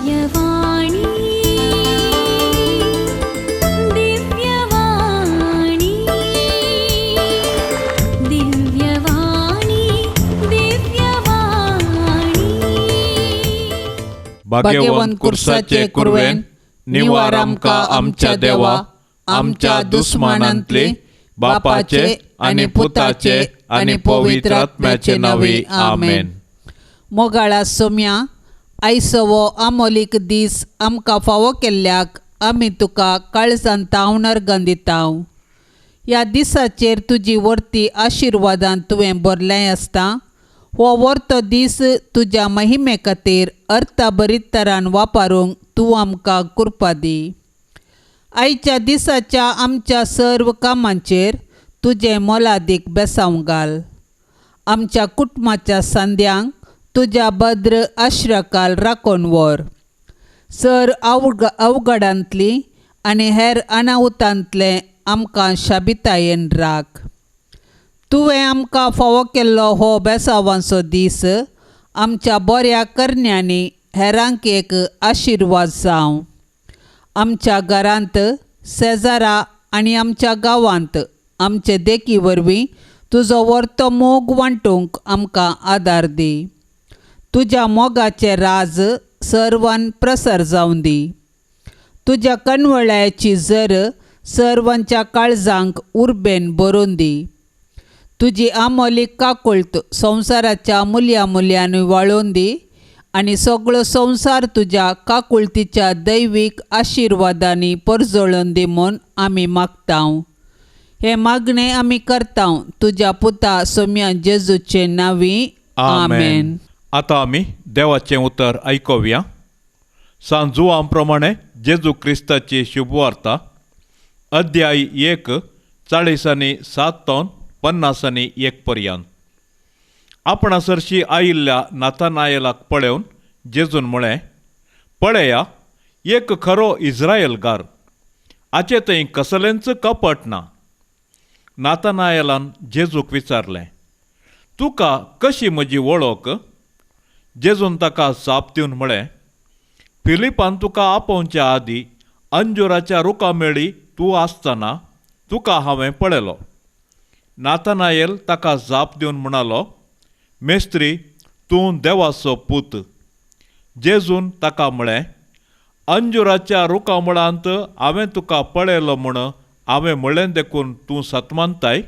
दिव्यवाणी दिव्यवाणी दिव्यवाणी दिव्यवाणी. भाग्यवंत कुर्साचे कुरवेन निवार आमकां आमच्या देवा आमच्या दुस्मानांतले बापाचे आनी पुताचे आनी पवित्र आत्म्याचे नांवे आमेन. मोगाळा सोम्या, आयचो हो आमोलीक दीस आमकां फावो केल्ल्याक आमी तुका काळजान तावन अर्गां दिता. ह्या दिसाचेर तुजी वर्ती आशिर्वादान तुवें भरलें आसता. हो वर्तो दीस तुज्या महिमे खातीर अर्थाभरीत तरान वापरूंक तूं आमकां कृपा दी. आयच्या दिसाच्या आमच्या सर्व कामांचेर तुजें मोलादीक बेसांव घाल. आमच्या कुटुंबाच्या सांद्यांक तुज्या भद्र आश्रकाल राखून व्हर. सर अवघडांतली आनी हेर अनाहुतांतलें आमकां शाबितायेन राख. तुवें आमकां फावो केल्लो हो बेसावांचो दीस आमच्या बऱ्या करण्यांनी हेरांक एक आशिर्वाद जावं. आमच्या घरांत, शेजारा आनी आमच्या गांवांत आमचे देखी वरवीं तुजो वर्तो मोग वांटूंक आमकां आदार दी. तुज्या मोगाचें राज सर्वान प्रसर जावं दी. तुज्या कणवळ्याची जर सर्वांच्या काळजांक उर्बेन भरून दी. तुजी आमोलीक काकुळट संवसाराच्या मुल्या मुल्यान वाळोवन दी आनी सगळो संवसार तुज्या काकुळतीच्या दैवीक आशिर्वादांनी परजळोवन दी म्हूण आमी मागता. हें मागणें आमी करता तुज्या पुता सोम्या जेजूचे नांवी आमेन. आतां आमी देवाचें उतर आयकुया. सांत जुवां प्रमाणे जेजू क्रिस्ताची शुभवार्ता, अध्याय 1 47 51 पर्यंत. आपणा सरशी आयिल्ल्या नाथानायलाक पळोवन जेजून म्हळें, पळया एक खरो इस्रायलगार, हाचे थंय कसलेंच कपट ना. नाथानायलान जेजूक विचारलें, तुका कशी म्हजी वळख? जेजून ताका जाप दिवन म्हळें, फिलिपान तुका आपोवच्या आदीं अंजुराच्या रुखा मेळी तूं आसतना तुका हांवें पळयलो. नाथानायल ताका जाप दिवन म्हणालो, मेस्त्री, तूं देवाचो पूत. जेजून ताका म्हळें, अंजुराच्या रुखा मुळांत हांवें तुका पळयलो म्हूण हांवें म्हळें देखून तूं सतमानताय?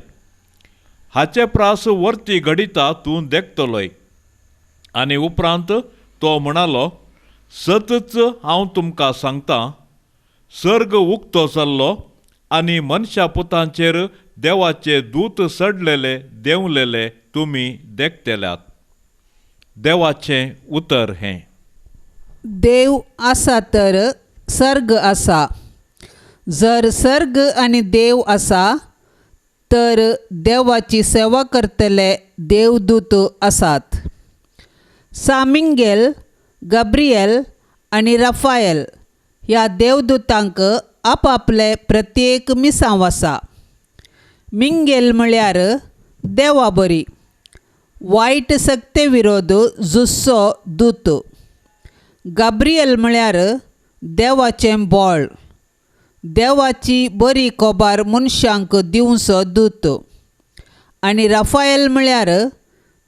हाचे प्रास वर्ती घडिता तूं देखतलोय. आनी उपरांत तो म्हणालो, सतच हांव तुमकां सांगतां, सर्ग उक्तो जाल्लो आनी मनशा पुतांचेर देवाचे दूत सडलेले देंवलेले तुमी देखतल्यात. देवाचें उतर हें. देव आसा तर सर्ग आसा. जर सर्ग आनी देव आसा तर देवाची सेवा करतले देवदूत आसात. सामिंगेल, गब्रियल आनी राफायल ह्या देवदूतांक आपापले प्रत्येक मिसांव आसा. मिंगेल म्हळ्यार देवा बरी वायट सक्ते विरोध झुजचो दूत. गाब्रियल म्हळ्यार देवाचें बळ, देवाची बरी खबर मनशांक दिवचो दूत. आनी राफायल म्हळ्यार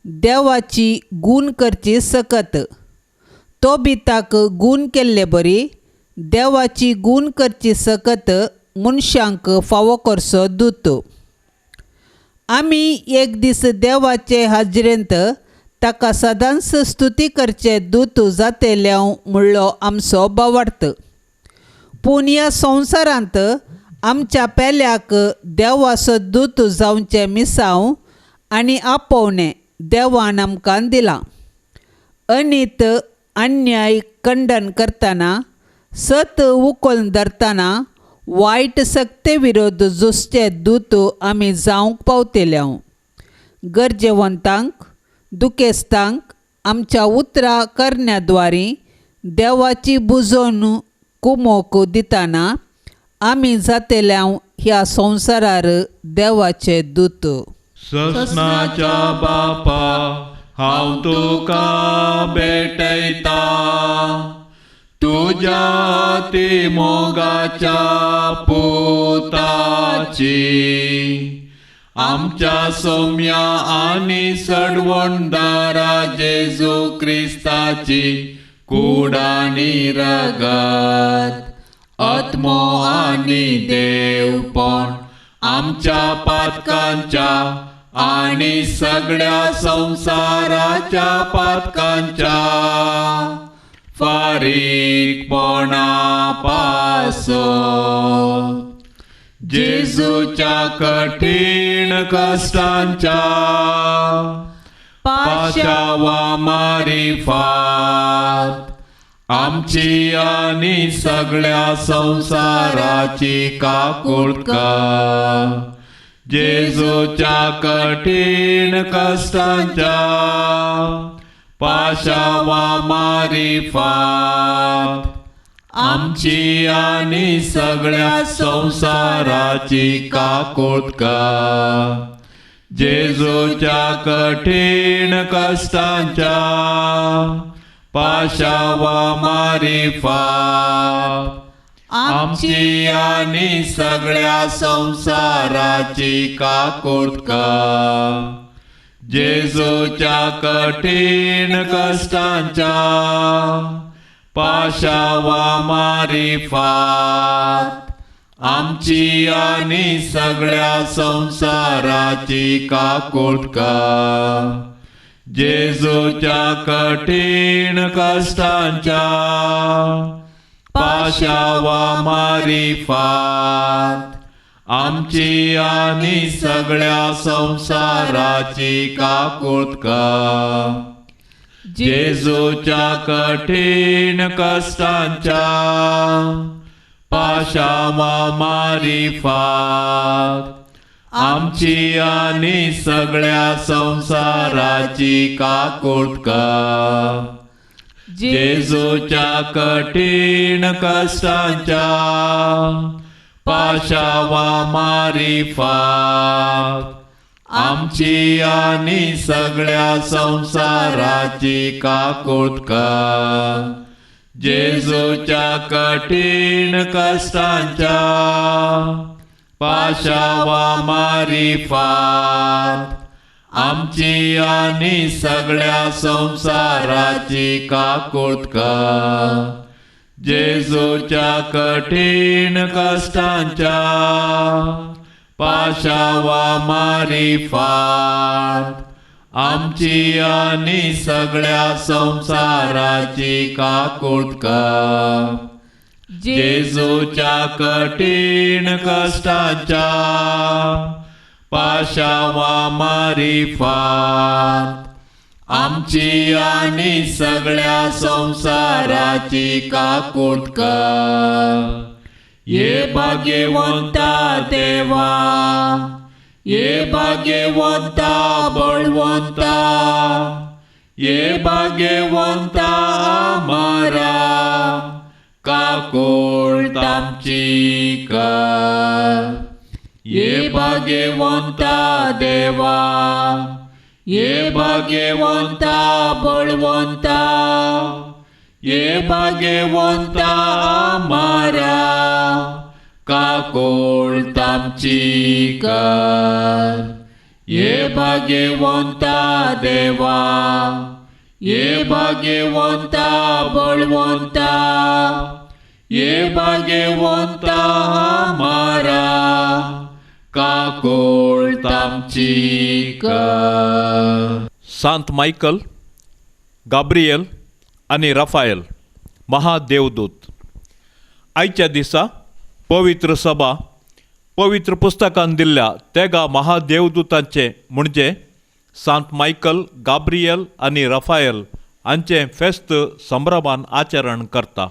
देवाची गूण करची सकत. तो बिताक गूण केल्ले बरी देवाची गूण करची सकत मनशांक फावो करचो दूत. आमी एक दीस देवाचे हाजरेंत ताका सदांच स्तुती करचे दूत जातेले म्हणलो आमचो भावार्थ. पूण ह्या संवसारांत आमच्या पेल्याक देवाचो दूत जावचें मिसांव आनी आपोवणें देवान आमकां दिलां. अनीत अन्याय खंडन करतना, सत उखलून धरतना वायट सक्ते विरोध झुजचे दूत आमी जावंक पावतले. गरजेवंतांक, दुखेस्तांक आमच्या उतरां करण्याद्वारी देवाची बुजोवन कुमोक दितना आमी जातले ह्या संवसारार देवाचे दूत. ससनाच्या बापा हांव तुका भेटयता, तूं तुज्या अति मोगाच्या पुताची आमच्या सोम्या आनी सडवणदारा जेजू क्रिस्ताची कूड आनी रगत आत्मो आनी देवपण आमच्या पातकांच्या आनी सगळ्या संवसाराच्या पातकांच्या फारीकपणा पासत जेजूच्या कठीण कश्टांच्या पाशावा मारिफात आमची आनी सगळ्या संवसाराची काकूट कर. जेजूच्या कठीण कश्टांच्या पाशावा मारिफात आमची आनी सगळ्या संवसाराची काकूट कर. जेजूच्या कठीण कश्टांच्या पाशावा मारिफात आमची आनी सगळ्या संवसाराची काकूट कर. जेजूच्या कठीण कश्टांच्या पाशावा मारिफात आमची आनी सगळ्या संवसाराची काकूट कर. जेजूच्या कठीण कश्टांच्या पाशावा मारिफात आमची आनी सगळ्या संवसाराची काकूट कर. जेजूच्या कठीण कश्टांच्या पाशावा मारिफात आमची आनी सगळ्या संवसाराची काकूट कर. जेजूच्या कठीण कश्टांच्या पाशावा मारिफात आमची आनी सगळ्या संवसाराची काकूट कर. जेजूच्या कठीण कश्टांच्या पाशावा मारिफात आमची आनी सगळ्या संवसाराची काकूट कर. जेजूच्या कठीण कश्टांच्या पाशावा मारिफात आमची आनी सगळ्या संवसाराची काकूट कर. जेजूच्या कठीण कश्टांच्या पाशावा मारिफात आमची आनी सगळ्या संवसाराची काकूट कर. ये भाग्यवंता देवा, ये भाग्यवंता बळवंता, ये भाग्यवंता आमारा काकूट आमची कर. ये भाग्यवंता देवा, ये भाग्यवंता बळवंता, ये भाग्यवंता आमारा काकूट आमची कर. ये भाग्यवंता देवा, ये भाग्यवंता बळवंता, ये भाग्यवंता आमारा काकूट आमची कर. सांत मायकल, गाब्रियल आनी राफायल महादेवदूत. आयच्या दिसा पवित्र सभा पवित्र पुस्तकान दिल्ल्या तेगा महादेवदूतांचे म्हणजे सांत मायकल, गाब्रियल आनी राफायल हांचें फेस्त संभ्रमान आचरण करता.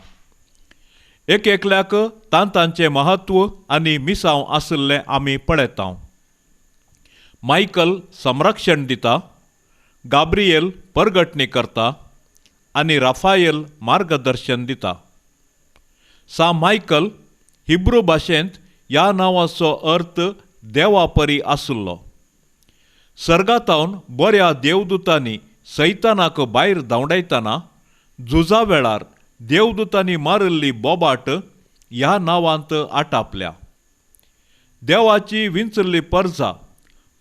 एक एकल्याक तांतांचें महत्व आनी मिसांव आशिल्लें आमी पळयता. मायकल संरक्षण दिता, गाब्रियल परगटणी करता आनी राफायल मार्गदर्शन दिता. सा मायकल हिब्रू भाशेंत ह्या नांवाचो अर्थ देवापरी आशिल्लो. सर्गातावन बऱ्या देवदूतांनी सैतानाक भायर धांवडायतना झुजा वेळार देवदूतांनी मारिल्ली बोबाट ह्या नांवांत आटापल्या. देवाची विंचल्ली परजा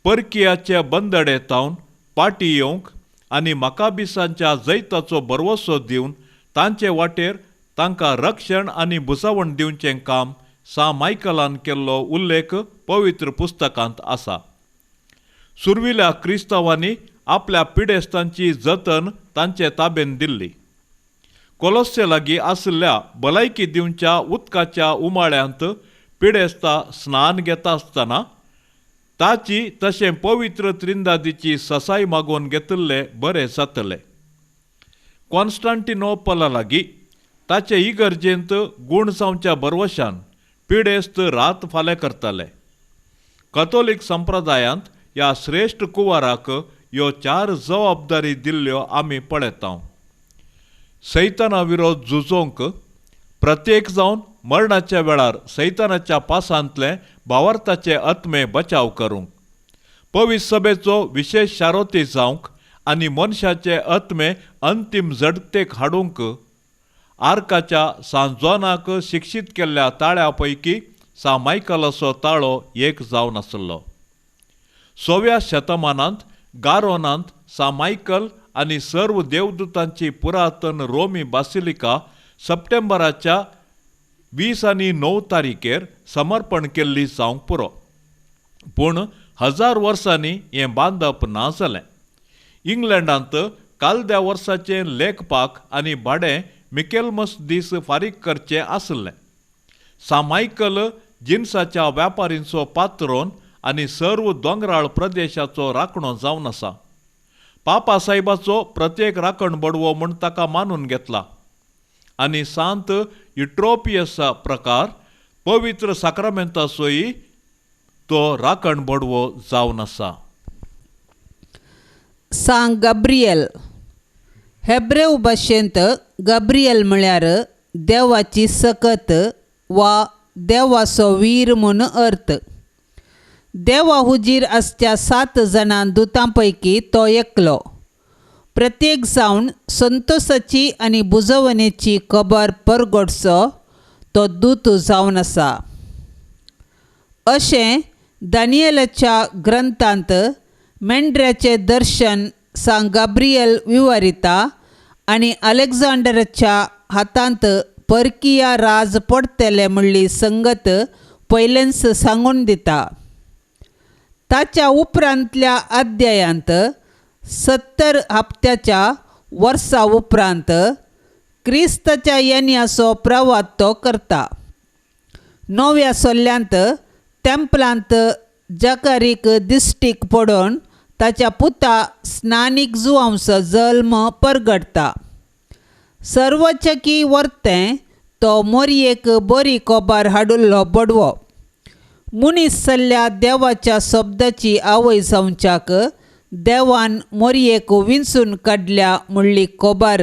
परकियाचे बंदडे तावन पाटी येवंक आनी मकाबिसांच्या जैताचो भरवसो दिवन तांचे वाटेर तांकां रक्षण आनी भुसावण दिवचें काम सा मायकलान केल्लो उल्लेख पवित्र पुस्तकांत आसा. सुर्विल्या क्रिस्तांवांनी आपल्या पिडेस्तांची जतन तांचे ताबेन दिल्ली. कोलोस्से लागीं आशिल्ल्या भलायकी दिवच्या उदकाच्या उमाळ्यांत पिडेस्ता स्नान घेता आसतना ताची तशें पवित्र त्रिंदादीची ससाय मागोवन घेतिल्ले बरें जातले. कॉन्स्टांटिनोपला लागीं ताचे इगर्जेंत गूण जावच्या भरवशान पिडेस्त रात फाल्यां करताले. कथोलीक संप्रदायांत ह्या श्रेश्ठ कुवाराक ह्यो चार जबाबदारी दिल्ल्यो आमी पळयता. सैताना विरोध झुजोवंक प्रत्येक जावन मरणाच्या वेळार सैतानाच्या पासांतले भावार्थाचे आत्मे बचाव करूंक, पवित्र सभेचो विशेश शारोती जावंक आनी मनशाचे आत्मे अंतीम झडतेक हाडूंक आर्काच्या सान जॉनाक शिक्षीत केल्ल्या ताळ्या पैकी सा मायकलाचो ताळो एक जावन आसलो. 6व्या शतमानांत गारोनांत सा मायकल आनी सर्व देवदूतांची पुरातन रोमी बासिलिका सप्टेंबराच्या 20 आनी 9 तारीखेर समर्पण केल्ली जावंक पुरो. पूण 1000 वर्सांनी हें बांदप ना जालें. इंग्लंडांत कालद्या वर्साचें लेखपाक आनी भाडें मिकेलमस दीस फारीक करचें आसलें. सा मायकल जिन्साच्या व्यापारींचो पात्रोन आनी सर्व दोंगराळ प्रदेशाचो राखणो जावन आसा. पापा साहेबाचो प्रत्येक राखण बडवो म्हूण ताका मानून घेतला आनी सांत युट्रोपियसा प्रकार पवित्र साक्रामेंताचोय तो राखण बडवो जावन आसा. सांग गाब्रियल. हेब्रेव भाशेंत गाब्रियल म्हळ्यार देवाची सकत वा देवाचो वीर म्हूण अर्थ. देवा हुजीर आसच्या 7 जाणां दुतां पैकी तो एकलो. प्रत्येक जावन संतोसाची आनी बुजवणेची खबर परगटचो तो दूत जावन आसा. अशें दानियलाच्या ग्रंथांत मेंढऱ्याचें दर्शन सांग गाब्रियल विवरिता आनी अलेक्झांडराच्या हातांत परकिया राज पडटले म्हणली संगत पयलेंच सांगून दिता. ताच्या उपरांतल्या अध्यायांत 70 हप्त्याच्या वर्सा उपरांत क्रिस्ताच्या येण्याचो प्रवाद तो करता. 9व्या सोल्ल्यांत तेंपलांत जकारीक दिश्टीक पडून ताच्या पुता स्नानीक जुवांचो जल्म परगटता. सर्वचकी वर्तें तो मोरयेक बरी कोबार हाडिल्लो बडवो. मनीस जाल्ल्या देवाच्या शब्दाची आवय जावच्याक देवान मोरयेक विंचून काडल्या म्हणली कोबार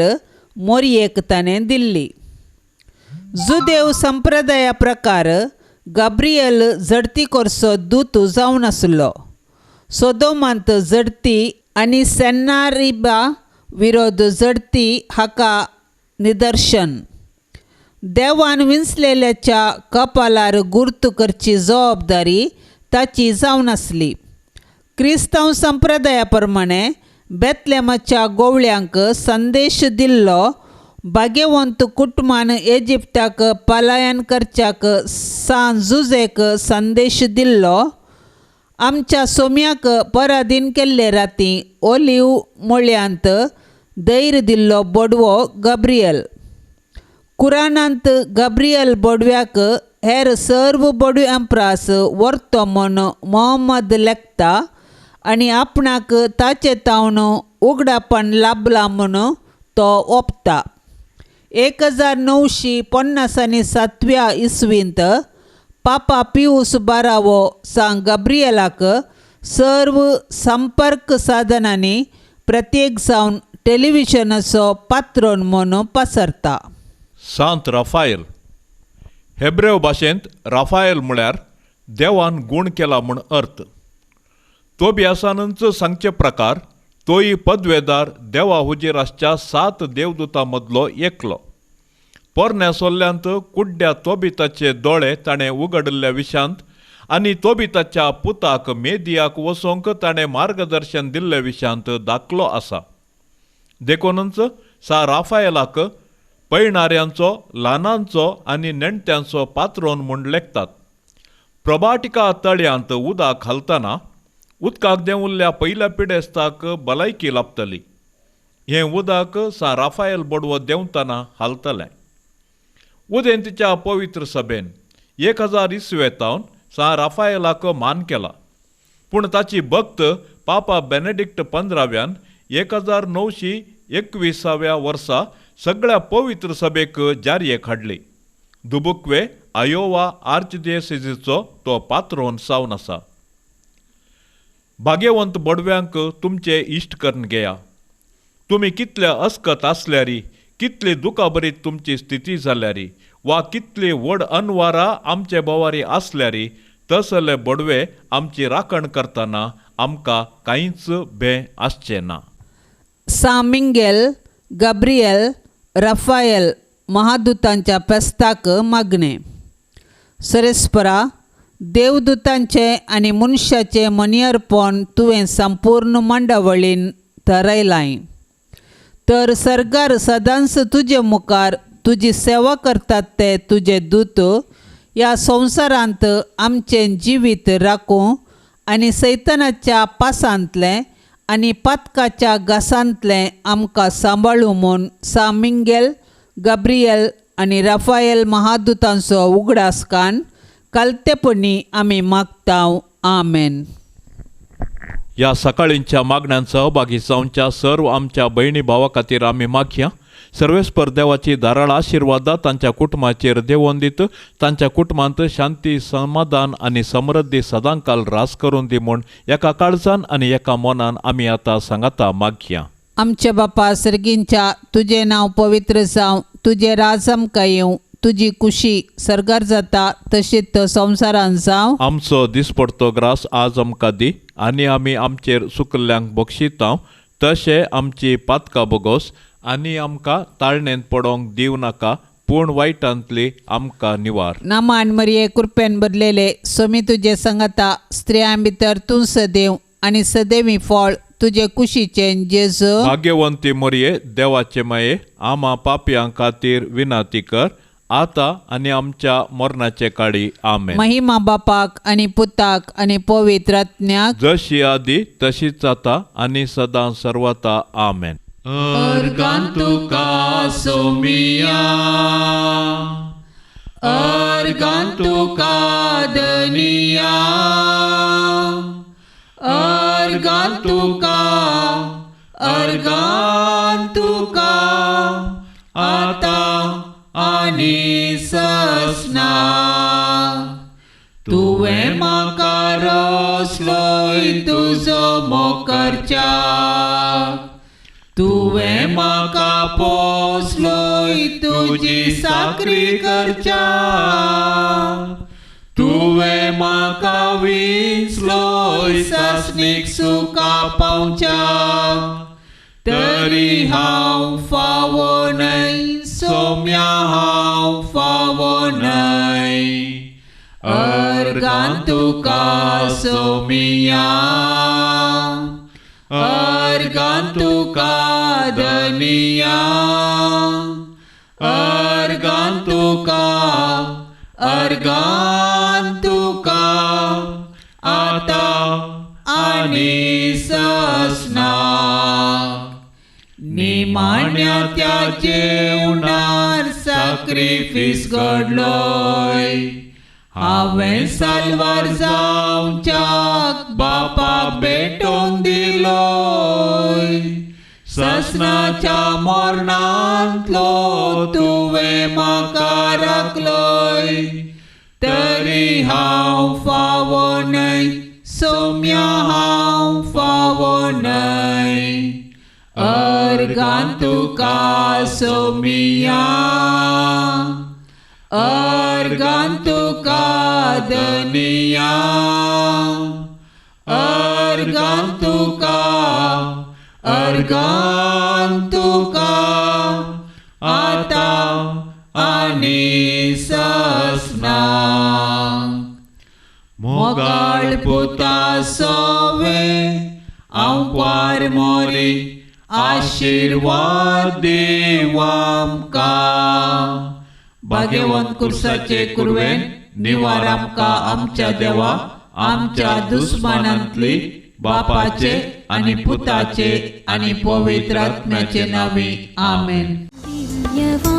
मोरयेक ताणें दिल्ली. जुदेव संप्रदाया प्रकार गाब्रियल झडती करचो दूत जावन आसलो. सोदोमांत झडती आनी सेन्नारिबा विरोध झडती हाका निदर्शन. देवान विंचलेल्याच्या कपालार गुर्त करची जबाबदारी ताची जावन आसली. क्रिस्तांव संप्रदाया प्रमाणे बेतलेमाच्या गोवळ्यांक संदेश दिल्लो भाग्यवंत कुटुंबान इजिप्ताक पलायन करच्याक सान जुजेक संदेश दिल्लो. आमच्या सोम्याक पराधीन केल्ले राती ओलीव मळ्यांत धैर्य दिल्लो बडवो गाब्रियल. कुराणांत गाब्रियल बडव्याक हेर सर्व बडव्यां प्रास वर्तो म्हूण मोहम्मद लेखता आनी आपणाक ताचे तावन उगडापण लाभलां म्हूण तो ओपता. 1957 इसवींत पापा पियूस बारावो सांग गाब्रियलाक सर्व संपर्क साधनांनी प्रत्येक जावन टेलिविजनाचो पात्रोन म्हूण पसरता. सांत राफायल. हेब्रेव भाशेंत राफायल म्हळ्यार देवान गूण केला म्हूण अर्थ. तोबियासानूच सांगचे प्रकार तोय पदवेदार देवा हुजीर आसच्या 7 देवदूतां मदलो एकलो. पोरण्या सोल्ल्यांत कुड्ड्या तोबिताचे दोळे ताणें उगडिल्ल्या विशांत आनी तोबिताच्या पुताक मेदियाक वचोंक ताणें मार्गदर्शन दिल्ल्या विशांत दाखलो आसा. देखूनच सा राफायलाक पयणाऱ्यांचो, ल्हानांचो आनी नेणट्यांचो पात्रोन म्हूण लेखतात. प्रभाटिका तळयांत उदक घालतना उदकाक देंवल्ल्या पयल्या पिडेस्ताक भलायकी लाबतली. हें उदक सा राफायल बडवो देंवतना हालतलें. उदेंतीच्या पवित्र सभेन 1000 इसवेतावन सा राफायलाक मान केला. पूण ताची भक्त पापा बेनेडिक्ट 15व्यान 1921व्या वर्सा सगळ्या पवित्र सभेक जारयेक हाडली. दुबुक्वे आयोवा आर्चदियसिजीचो तो पात्रोन जावन आसा. भाग्यवंत बडव्यांक तुमचे इश्ट करून घेया. तुमी कितले अस्कत आसल्यारी, कितली दुखाभरीत तुमची स्थिती जाल्यारी वा कितली व्हड अनवारा आमचे भोवारी आसल्यारी तसले बडवे आमची राखण करतना आमकां कांयच भें आसचें ना. सा मिंगेल, गाब्रियल, राफायल महादूतांच्या फेस्ताक मागणें. सरेस्परा, देवदूतांचें आनी मनशाचें मनियर्पण तुवें संपूर्ण मांडावळीन थरयलां. तर सरकार सदांच तुजे मुखार तुजी सेवा करतात ते तुजे दूत ह्या संवसारांत आमचें जिवीत राखूं आनी सैतनाच्या पासांतलें आनी पातकाच्या घासांतलें आमकां सांबाळूं म्हूण सा मिंगेल, गाब्रियल आनी राफायल महादूतांचो उगडास कान कालतेपणी आमी मागता. आमेन. ह्या सकाळींच्या मागण्यान सहभागी जावच्या सर्व आमच्या भयणी भावा खातीर आमी मागया. सर्वेस्पर देवाची धाराळ आशिर्वादा तांच्या कुटुंबाचेर देंवोवन दीत, तांच्या कुटुंबांत शांती, समाधान आनी समृद्धी सदांकाल रास करून दी म्हूण एका काळजान आनी एका मनान आमी आतां सांगाता मागया. आमच्या बापा सर्गींच्या, तुजें नांव पवित्र जावं, तुजें राज आमकां येवं, तुजी कुशी सर्गार जाता तशीच संवसारान जावं. आमचो दिसपडतो ग्रास आज आमकां दी आनी आमी आमचेर सुकल्ल्यांक बक्षितांव तशें आमची पातकां बोगोस आनी आमकां ताळणेंत पडोंक दिवं नाका, पूण वायटांतली आमकां निवार. नामान मरिये, कृपेन बदलेले, सोमी तुजे संगता, स्त्रियां भितर तूं सदैव आनी सदैवी फळ तुजे कुशीचें जेजू. भाग्यवंती मरिये, देवाचे माये, आमा पापयां खातीर विनाती कर आतां आनी आमच्या मरणाचे काळी. आमेन. महिमा बापाक आनी पुताक आनी पवित्र आत्म्याक, जशी आदी तशीच आतां आनी सदां सर्वता. आमेन. अर्गां तुका सोमिया, अर्गां तुका दनिया, अर्गां तुका, अर्गां तुका आतां आनी ससना. तुवें म्हाका रसलोय तुजो मोकरच्या, तुवें म्हाका पोसलोय तुजी साकरी करच्या, तुवें म्हाका विंचलोय सासणीक सुखा पावच्या, तरी हांव फावो न्हय सोम्या, हांव फावो न्हय. अर्गां तुका सोमिया, अर्गां तुका दनिया, अर्गां तुका, अर्गां तुका आतां आनी ससना. निमाण्या त्या जेवणार साक्रिफीस घडलोय, हांवें साल्वार जावच्याक बापाक भेटोवन दिलोय. ससनाच्या मरणांतलो तुवें म्हाका राखलोय, तरी हांव फावो न्हय सोम्या, हांव फावो न्हय. अर्गां तुका सोमिया, अर्गां तुका दनिया, अर्गां तुका, अर्गां तुका आतां आनी ससना. मोगाळ पुता सोवे आंपार मोरी आशिर्वाद देवामकां. भाग्यवंत कुर्साचे कुरवेन निवार आमकां आमच्या देवा आमच्या दुस्मानांतली बापाचे आनी पुताचे आनी पवित्र आत्म्याचे नांवी. आमेन. दिव्यवाणी.